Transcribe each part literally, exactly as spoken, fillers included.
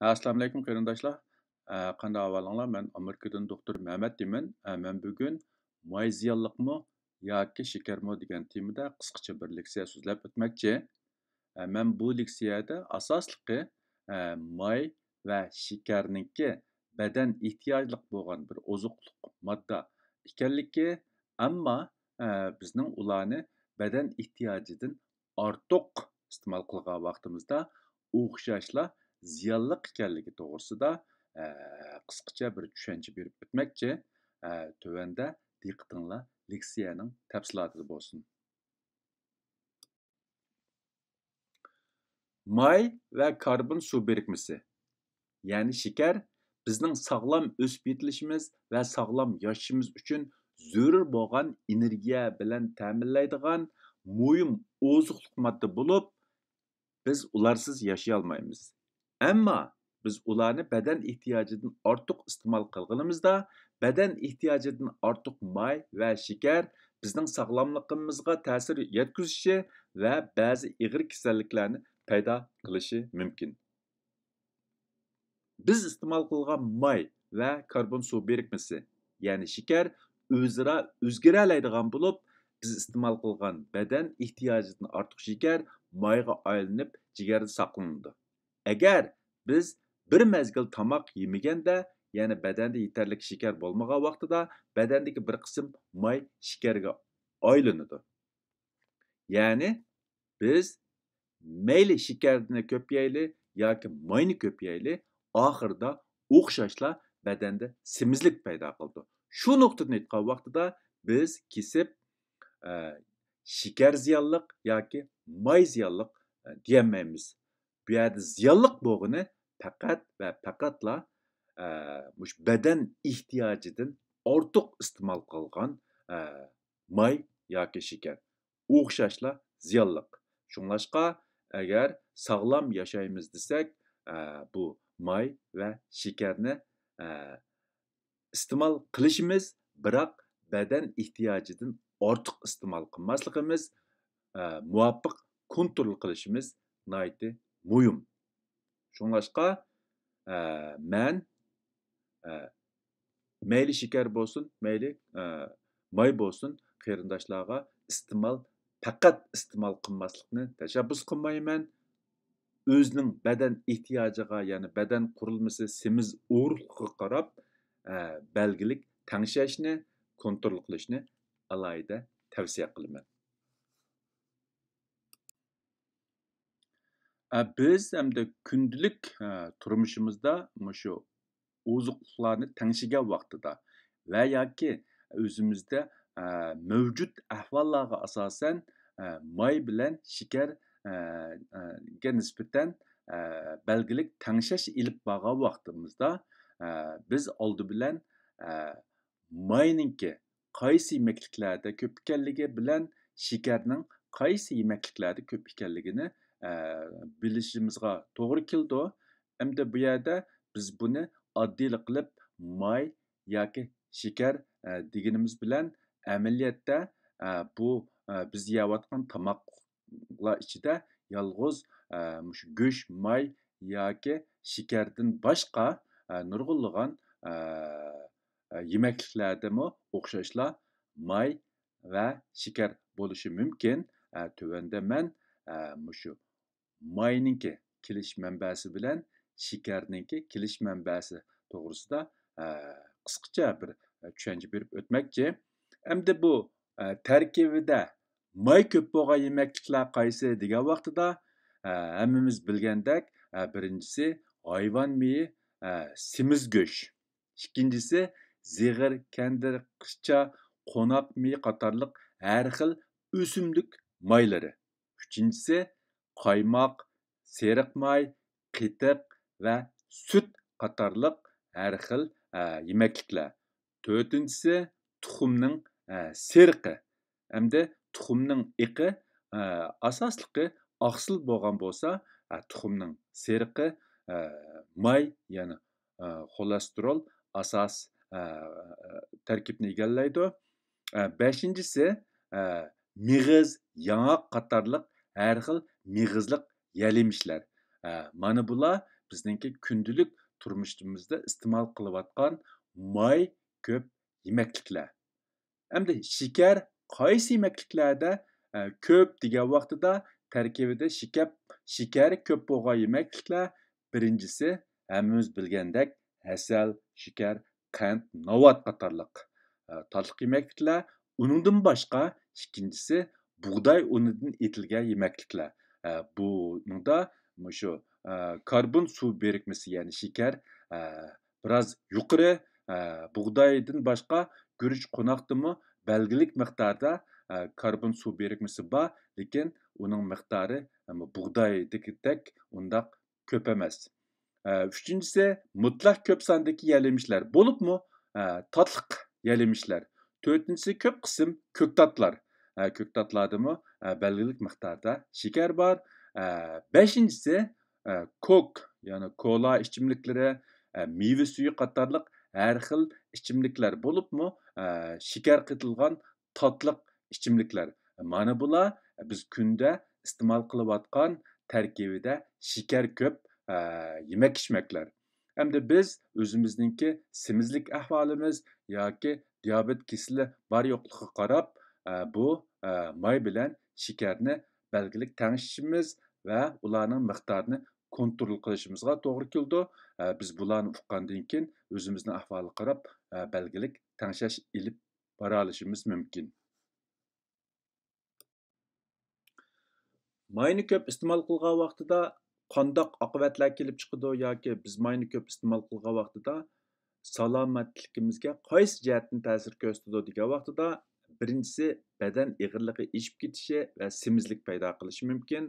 ئەسسالامۇئەلەيكۇم قېرىنداشلار. ئە، قانداق ئەھۋالىڭلار؟ مەن ئامېرىكىدىن دوختۇر مەمەت دېمەن. ئە، مەن بۈگۈن ماي زىيانلىقمۇ ياكى شېكەرمۇ دېگەن تېمىدا قىسقىچە بىر لېكسىيە سۆزلەپ ئۆتمەكچى. ئە، مەن بۇ لېكسىيەدە ئاساسلىقى، ئە، ماي ۋە شېكەرنىڭكى بەدەن ئېھتىياجلىق بولغان بىر ئوزۇقلۇق ماددا ئىكەنلىكى، ئەمما، ئە، بىزنىڭ ئۇلارنى بەدەن ئېھتىياجىدىن ئارتۇق ئىستېمال قىلغان ۋاقتىمىزدا ئوخشاشلا زىيانلىق ئىكەنلىكى توغرىسىدا، ئە، قىسقىچە بىر چۈشەنچە بېرىپ ئۆتمەكچى. ئە، تۆۋەندە دىققىتىڭلار لېكسىيەنىڭ تەپسىلاتىدا بولسۇن. ماي ۋە كاربون سۇ بىرىكمىسى، يەنى شېكەر، بىزنىڭ ساغلام ئۆسۈپ يېتىلىشىمىز ۋە ساغلام ياشىشىمىز ئۈچۈن زۆرۈر بولغان ئېنېرگىيە بىلەن تەمىنلەيدىغان مۇھىم ئوزۇقلۇق ماددا بولۇپ، بىز ئۇلارسىز ياشىيالمايمىز. ئەمما بىز ئۇلارنى بەدەن ئېھتىياجىدىن ئارتۇق ئىستېمال قىلغىنىمىزدا، بەدەن ئېھتىياجىدىن ئارتۇق ماي ۋە شېكەر بىزنىڭ ساغلاملىقىمىزغا تەسىر يەتكۈزۈشى ۋە بەزى ئېغىر كېسەللىكلەرنى پەيدا قىلىشى مۇمكىن. بىز ئىستېمال قىلغان ماي ۋە كاربون سۇ بىرىكمىسى، يەنى شېكەر، ئۆزئارا ئۆزگىرەلەيدىغان بولۇپ، بىز ئىستېمال قىلغان بەدەن ئېھتىياجىدىن ئارتۇق شېكەر مايغا ئايلىنىپ، جىگەردە ساقلىنىدۇ. ئەگەر بىز بىر مەزگىل تاماق يېمىگەندە، يەنى بەدەندە يېتەرلىك شېكەر بولمىغان ۋاقتىدا، بەدەندىكى بىر قىسىم ماي شېكەرگە ئايلىنىدۇ. يەنى بىز مەيلى شېكەرنى كۆپ يەيلى ياكى ماينى كۆپ يەيلى، ئاخىرىدا ئوخشاشلا بەدەندە سېمىزلىك پەيدا قىلىدۇ. شۇ نۇقتىدىن ئېيتقان ۋاقتىدا بىز كېسىپ، ئە، شېكەر زىيانلىق ياكى ماي زىيانلىق، ئە، دېيەلمەيمىز. بۇ يەردە زىيانلىق بولغىنى پەقەت ۋە پەقەتلا، ئە، مۇشۇ بەدەن ئېھتىياجىدىن ئارتۇق ئىستېمال قىلغان، ئە، ماي ياكى شېكەر. ئوخشاشلا زىيانلىق. شۇڭلاشقا، ئەگەر ساغلام ياشايمىز دېسەك، ئە، بۇ ماي ۋە شېكەرنى، ئە، ئىستېمال قىلىشىمىز، بىراق بەدەن ئېھتىياجىدىن ئارتۇق ئىستېمال قىلماسلىقىمىز، ئە، مۇۋاپىق كونترول قىلىشىمىز ناھايىتى مۇھىم. شۇڭلاشقا، ئە، مەن، ئە، مەيلى شېكەر بولسۇن، مەيلى، ئە، ماي بولسۇن، قېرىنداشلارغا ئىستېمال، پەقەت ئىستېمال قىلماسلىقنى تەشەببۇس قىلمايمەن. ئۆزىنىڭ بەدەن ئېھتىياجىغا، يەنى بەدەن قۇرۇلمىسى سېمىز ئورۇقلۇقىغا قاراپ، ئە، بەلگىلىك تەڭشەشنى، كونترول قىلىشنى ئالاھىدە تەۋسىيە قىلىمەن. ئە، بىز ھەمدە كۈندىلىك، ئە، تۇرمۇشىمىزدا مۇشۇ ئوزۇقلۇقلارنى تەڭشىگەن ۋاقتىدا ۋە ياكى ئۆزىمىزدە، ئە، مەۋجۇت ئەھۋاللارغا ئاساسەن، ئە، ماي بىلەن شېكەر، ئە، ئە، گە نىسبەتەن، ئە، بەلگىلىك تەڭشەش ئېلىپ بارغان ۋاقتىمىزدا، ئە، بىز ئالدى بىلەن، ئە، ماينىڭكى قايسى يېمەكلىكلەردە كۆپ ئىكەنلىكى بىلەن شېكەرنىڭ قايسى يېمەكلىكلەردە كۆپ ئىكەنلىكىنى، ئە، بىلىشىمىزغا توغرا كېلىدۇ. ئەمدى بۇ يەردە بىز بۇنى ئاددىيلا قىلىپ ماي ياكى شېكەر، ئە، دېگىنىمىز بىلەن ئەمەلىيەتتە، ئە، بۇ، ئە، بىز يەۋاتقان تاماق ئىچىدە يالغۇز، ئە، مۇشۇ گۆش، ماي ياكى شېكەردىن باشقا، ئە، نۇرغۇنلىغان، ئە، ئە، يېمەكلىكلەردىمۇ ئوخشاشلا ماي ۋە شېكەر بولۇشى مۇمكىن. ئە، تۆۋەندە مەن، ئە، مۇشۇ ماينىڭكى كېلىش مەنبەسى بىلەن شېكەرنىڭكى كېلىش مەنبەسى توغرىسىدا، ئە، قىسقىچە بىر، ئە، چۈشەنچە بېرىپ ئۆتمەكچى. ئەمدى بۇ، ئە، تەركىبىدە ماي كۆپ بولغان يېمەكلىكلەر قايسى دېگەن ۋاقتىدا، ئە، ھەممىمىز بىلگەندەك، ئە، بىرىنچىسى ھايۋان مېيى، ئە، سېمىز گۆش. ئىككىنچىسى زىغىر، كەندىر، قىچا، قوناق مېيى قاتارلىق ھەر خىل ئۆسۈملۈك مايلىرى. ئۈچىنچىسى قايماق، سېرىق ماي، قېتىق ۋە سۈت قاتارلىق ھەر خىل، ئە، يېمەكلىكلەر. تۆتىنچىسى تۇخۇمنىڭ، ئە، سېرىقى. ئەمدى تۇخۇمنىڭ ئېقى، ئە، ئاساسلىقى ئاقسىل بولغان بولسا، ئە، تۇخۇمنىڭ سېرىقى، ئە، ماي، يەنى، ئە، خولېستېرول ئاساس، ئە، تەركىبنى ئىگىلەيدۇ. ئە، بەشىنچىسى، ئە، مېغىز، ياڭاق قاتارلىق ھەر خىل مېغىزلىق يەل-يېمىشلەر. ئە، مانا بۇلار بىزنىڭكى كۈندىلىك تۇرمۇشىمىزدا ئىستېمال قىلىۋاتقان ماي كۆپ يېمەكلىكلەر. ئەمدى شېكەر قايسى يېمەكلىكلەردە، ئە، كۆپ دېگەن ۋاقتىدا تەركىبىدە شېكەر، شېكەر كۆپ بولغان يېمەكلىكلەر بىرىنچىسى ھەممىمىز بىلگەندەك ھەسەل، شېكەر، قەنت، ناۋات قاتارلىق، ئە، تاتلىق يېمەكلىكلەر. ئۇنىڭدىن باشقا ئىككىنچىسى بۇغداي ئۇنىدىن ئېتىلگەن يېمەكلىكلەر. ئە، بۇنىڭدا مۇشۇ، ئە، كاربون سۇ بىرىكمىسى، يەنى شېكەر، ئە، بىراز يۇقىرى. ئە، بۇغدايدىن باشقا گۈرۈچ، قوناقتىمۇ بەلگىلىك مىقداردا، ئە، كاربون سۇ بىرىكمىسى بار، لېكىن ئۇنىڭ مىقدارى، ئەمما بۇغدايدىكىدەك ئۇنداق كۆپ ئەمەس. ئە، ئۈچىنچىسى، مۇتلەق كۆپ ساندىكى يەل يېمىشلەر، بولۇپمۇ، ئە، تاتلىق يەل يېمىشلەر. تۆتىنچىسى، كۆپ قىسىم كۆكتاتلار. ئە، كۆكتاتلاردىمۇ، ئە، بەلگىلىك مىقداردا شېكەر بار. ئە، بەشىنچىسى، ئە، كوك، يەنى كولا ئىچىملىكلىرى، ئە، مېۋە سۈيى قاتارلىق ھەر خىل ئىچىملىكلەر بولۇپمۇ، ئە، شېكەر قېتىلغان تاتلىق ئىچىملىكلەر. مانا بۇلار بىز كۈندە ئىستېمال قىلىۋاتقان تەركىبىدە شېكەر كۆپ، ئە، يېمەك-ئىچمەكلەر. ئەمدى بىز ئۆزىمىزنىڭكى سېمىزلىك ئەھۋالىمىز ياكى دىيابېت كېسىلى بار يوقلۇقىغا قاراپ، ئە، بۇ، ئە، ماي بىلەن شېكەرنى بەلگىلىك تەڭشىشىمىز ۋە ئۇلارنىڭ مىقدارىنى كونترول قىلىشىمىزغا توغرا كېلىدۇ. ئە، بىز بۇلارنى ئۇققاندىن كېيىن ئۆزىمىزنىڭ ئەھۋالىغا قاراپ، ئە، بەلگىلىك تەڭشەش ئېلىپ بارالىشىمىز مۇمكىن. ماينى كۆپ ئىستېمال قىلغان ۋاقتىدا قانداق ئاقىۋەتلەر كېلىپ چىقىدۇ ياكى بىز ماينى كۆپ ئىستېمال قىلغان ۋاقتىدا سالامەتلىكىمىزگە قايسى جەھەتتىن تەسىر كۆرسىتىدۇ دېگەن ۋاقتىدا، بىرىنچىسى، بەدەن ئېغىرلىقى ئېشىپ كېتىشى ۋە سېمىزلىك پەيدا قىلىشى مۇمكىن.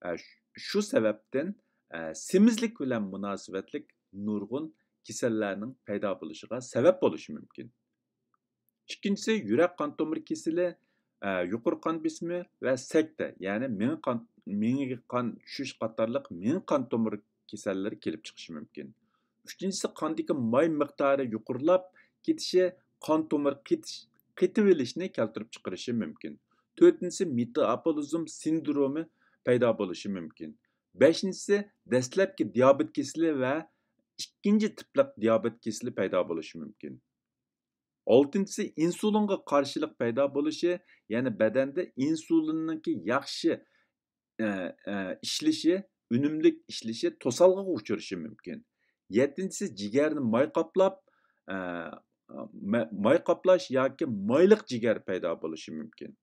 ئە، ش-، شۇ سەۋەبتىن، ئە، سېمىزلىك بىلەن مۇناسىۋەتلىك نۇرغۇن كېسەللەرنىڭ پەيدا بولۇشىغا سەۋەب بولۇشى مۇمكىن. ئىككىنچىسى، يۈرەك قان تومۇر كېسىلى، ئە، يۇقىرى قان بېسىمى ۋە سەكتە، يەنى مېڭە قان، مېڭىگە قان چۈشۈش قاتارلىق مېڭە قان تومۇر كېسەللىرى كېلىپ چىقىشى مۇمكىن. ئۈچىنچىسى، قاندىكى ماي مىقدارى يۇقىرىلاپ كېتىشى قان تومۇر قېتىش، قېتىۋېلىشنى كەلتۈرۈپ چىقىرىشى مۇمكىن. تۆتىنچىسى، مېتابولىزم سىندرومى پەيدا بولۇشى مۇمكىن. بەشىنچىسى، دەسلەپكى دىيابېت كېسىلى ۋە ئىككىنچى تىپلىق دىيابېت كېسىلى پەيدا بولۇشى مۇمكىن. ئالتىنچىسى، ئىنسۇلىنغا قارشىلىق پەيدا بولۇشى، يەنى بەدەندە ئىنسۇلىننىڭكى ياخشى، ئە، ئە، ئىشلىشى، ئۈنۈملۈك ئىشلىشى توسالغۇغا ئۇچرىشى مۇمكىن. يەتتىنچىسى، جىگەرنى ماي قاپلاپ، ئە، مە-، ماي قاپلاش ياكى مايلىق جىگەر پەيدا بولۇشى مۇمكىن.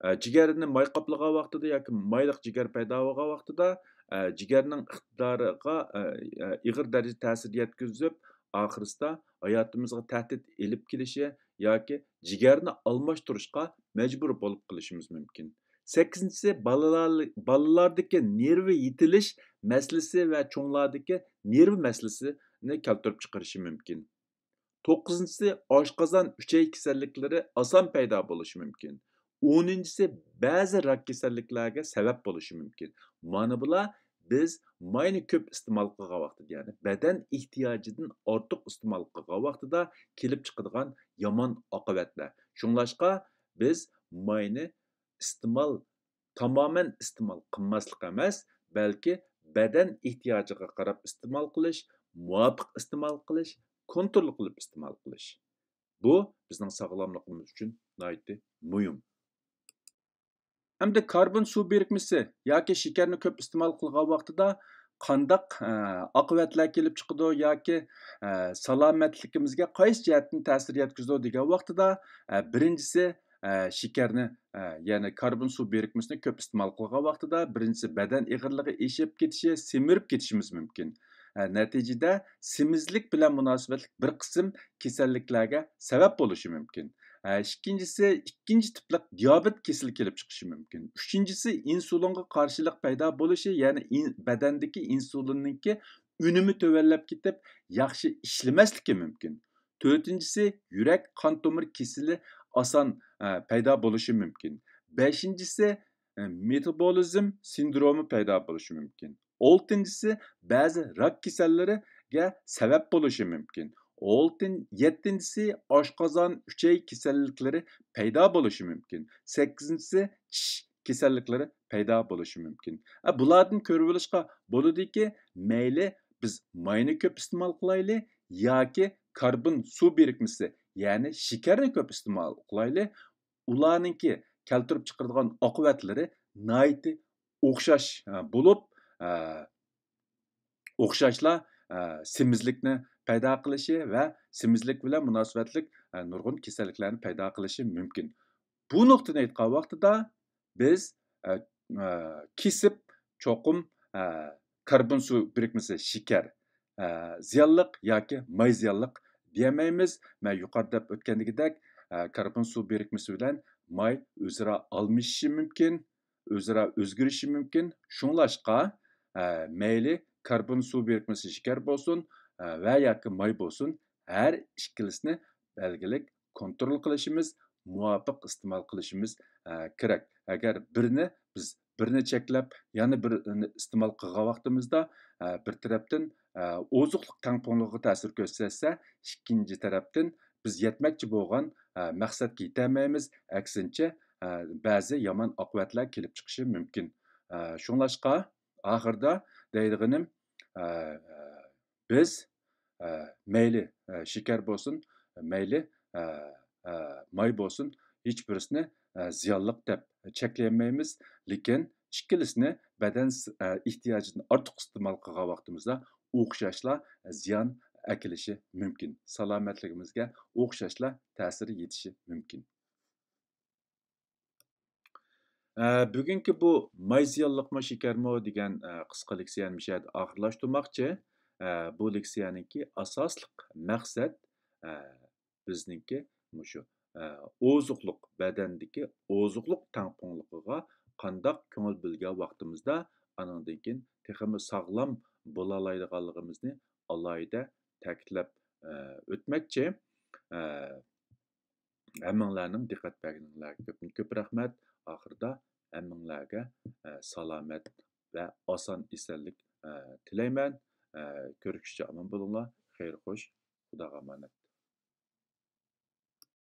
ئە، جىگەرنى ماي قاپلىغان ۋاقتىدا ياكى مايلىق جىگەر پەيدا بولغان ۋاقتىدا، ئە، جىگەرنىڭ ئىقتىدارىغا، ئە، ئە، ئېغىر دەرىجىدە تەسىر يەتكۈزۈپ، ئاخىرسىدا ھاياتىمىزغا تەھدىت ئېلىپ كېلىشى ياكى جىگەرنى ئالماشتۇرۇشقا مەجبۇر بولۇپ قېلىشىمىز مۇمكىن. سەككىزىنچىسى، بالىلار، بالىلاردىكى نېرۋا يېتىلىش مەسىلىسى ۋە چوڭلاردىكى نېرۋا مەسىلىسىنى كەلتۈرۈپ چىقىرىشى مۇمكىن. توققۇزىنچىسى، ئاشقازان، ئۈچەي كېسەللىكلىرى ئاسان پەيدا بولۇشى مۇمكىن. ئونىنچىسى، بەزى راك كېسەللىكلەرگە سەۋەب بولۇشى مۇمكىن. مانا بۇلار بىز ماينى كۆپ ئىستېمال قىلغان ۋاقتىدا، يەنى بەدەن ئېھتىياجىدىن ئارتۇق ئىستېمال قىلغان ۋاقتىدا كېلىپ چىقىدىغان يامان ئاقىۋەتلەر. شۇڭلاشقا بىز ماينى ئىستېمال، تامامەن ئىستېمال قىلماسلىق ئەمەس، بەلكى بەدەن ئېھتىياجىغا قاراپ ئىستېمال قىلىش، مۇۋاپىق ئىستېمال قىلىش، كونترول قىلىپ ئىستېمال قىلىش. بۇ بىزنىڭ ساغلاملىقىمىز ئۈچۈن ناھايىتى مۇھىم. ئەمدى كاربون سۇ بىرىكمىسى ياكى شېكەرنى كۆپ ئىستېمال قىلغان ۋاقتىدا قانداق، ئە، ئاقىۋەتلەر كېلىپ چىقىدۇ ياكى، ئە، سالامەتلىكىمىزگە قايسى جەھەتتىن تەسىر يەتكۈزىدۇ دېگەن ۋاقتىدا، ئە، بىرىنچىسى، ئە، شېكەرنى، ئە، يەنى كاربون سۇ بىرىكمىسىنى كۆپ ئىستېمال قىلغان ۋاقتىدا، بىرىنچىسى، بەدەن ئېغىرلىقى ئېشىپ كېتىشى، سېمىرىپ كېتىشىمىز مۇمكىن. ئە، نەتىجىدە سېمىزلىك بىلەن مۇناسىۋەتلىك بىر قىسىم كېسەللىكلەرگە سەۋەب بولۇشى مۇمكىن. ئە، ئىككىنچىسى، ئىككىنچى تىپلىق دىيابېت كېسىلى كېلىپ چىقىشى مۇمكىن. ئۈچىنچىسى، ئىنسۇلىنغا قارشىلىق پەيدا بولۇشى، يەنى ئىن-، بەدەندىكى ئىنسۇلىننىڭكى ئۈنۈمى تۆۋەنلەپ كېتىپ، ياخشى ئىشلىمەسلىكى مۇمكىن. تۆتىنچىسى، يۈرەك قان تومۇر كېسىلى ئاسان، ئە، پەيدا بولۇشى مۇمكىن. بەشىنچىسى، ئە، مېتابولىزم سىندرومى پەيدا بولۇشى مۇمكىن. ئالتىنچىسى، بەزى راك كېسەللىرىگە سەۋەب بولۇشى مۇمكىن. ئالتىن-، يەتتىنچىسى، ئاشقازان، ئۈچەي كېسەللىكلىرى پەيدا بولۇشى مۇمكىن. سەككىزىنچىسى، چىش كېسەللىكلىرى پەيدا بولۇشى مۇمكىن. ئە، بۇلاردىن كۆرۈۋېلىشقا بولىدۇكى، مەيلى بىز ماينى كۆپ ئىستېمال قىلايلى ياكى كاربون سۇ بىرىكمىسى، يەنى شېكەرنى كۆپ ئىستېمال قىلايلى، ئۇلارنىڭكى كەلتۈرۈپ چىقىرىدىغان ئاقىۋەتلىرى ناھايىتى ئوخشاش، ئە، بولۇپ، ئە، ئوخشاشلا، ئە، سېمىزلىكنى پەيدا قىلىشى ۋە سېمىزلىك بىلەن مۇناسىۋەتلىك، ئە، نۇرغۇن كېسەللىكلەرنى پەيدا قىلىشى مۇمكىن. بۇ نۇقتىنى ئېيتقان ۋاقتىدا بىز، ئە، ئە، كېسىپ چوقۇم، ئە، كاربون سۇ بىرىكمىسى شېكەر، ئە، زىيانلىق ياكى ماي زىيانلىق دېيەلمەيمىز. مەن يۇقىرىدا دەپ ئۆتكەندىكىدەك، ئە، كاربون سۇ بىرىكمىسى بىلەن ماي ئۆزئارا ئالمىشىشى مۇمكىن، ئۆزئارا ئۆزگىرىشى مۇمكىن. شۇڭلاشقا، ئە، مەيلى كاربون سۇ بىرىكمىسى شېكەر بولسۇن، ئە، ۋە ياكى ماي بولسۇن، ھەر ئىككىلىسىنى بەلگىلىك كونترول قىلىشىمىز، مۇۋاپىق ئىستېمال قىلىشىمىز، ئە، كېرەك. ئەگەر بىرنى بىز بىرنى چەكلەپ، يەنە بىرنى ئىستېمال قىلغان ۋاقتىمىزدا، ئە، بىر تەرەپتىن، ئە، ئوزۇقلۇق تەڭپۇڭلۇقىغا تەسىر كۆرسەتسە، ئىككىنچى تەرەپتىن بىز يەتمەكچى بولغان، ئە، مەقسەتكە يېتەلمەيمىز، ئەكسىنچە، ئە، بەزى يامان ئاقىۋەتلەر كېلىپ چىقىشى مۇمكىن. ئە، شۇڭلاشقا، ئاخىرىدا دەيدىغىنىم، ئە، بىز، ئە، مەيلى، ئە، شېكەر بولسۇن، مەيلى، ئە، ئە، ماي بولسۇن، ھېچ بىرسىنى، ئە، زىيانلىق دەپ چەكلىيەلمەيمىز. لېكىن ئىككىلىسىنى بەدەن س-، ئە، ئېھتىياجىدىن ئارتۇق ئىستېمال قىلغان ۋاقتىمىزدا ئوخشاشلا زىيان ئەكېلىشى مۇمكىن. سالامەتلىكىمىزگە ئوخشاشلا تەسىر يېتىشى مۇمكىن. ئە، بۈگۈنكى بۇ ماي زىيانلىقمۇ، شېكەرمۇ دېگەن، ئە، قىسقا لېكسىيەنى مۇشۇ يەردە ئاخىرلاشتۇرماقچى. ئە، بۇ لېكسىيەنىڭكى ئاساسلىق مەقسەت، ئە، بىزنىڭكى مۇشۇ، ئە، ئوزۇقلۇق، بەدەندىكى ئوزۇقلۇق تەڭپۇڭلۇقىغا قانداق كۆڭۈل بۆلگەن ۋاقتىمىزدا، ئانىڭدىن كېيىن تېخىمۇ ساغلام بولالايدىغانلىقىمىزنى ئالاھىدە تەكىتلەپ، ئە، ئۆتمەكچى. ئە، ھەممىڭلارنىڭ دىققەت بەرگىنىڭلارغا كۆپتىن كۆپ رەھمەت. ئاخىرىدا ھەممىڭلارغا، ئە، سالامەت ۋە ئاسان ئېسەنلىك، ئە، تىلەيمەن. ئە، كۆرۈشكىچە ئامان بولۇڭلار. خەير خوش. خۇداغا ئامانەت.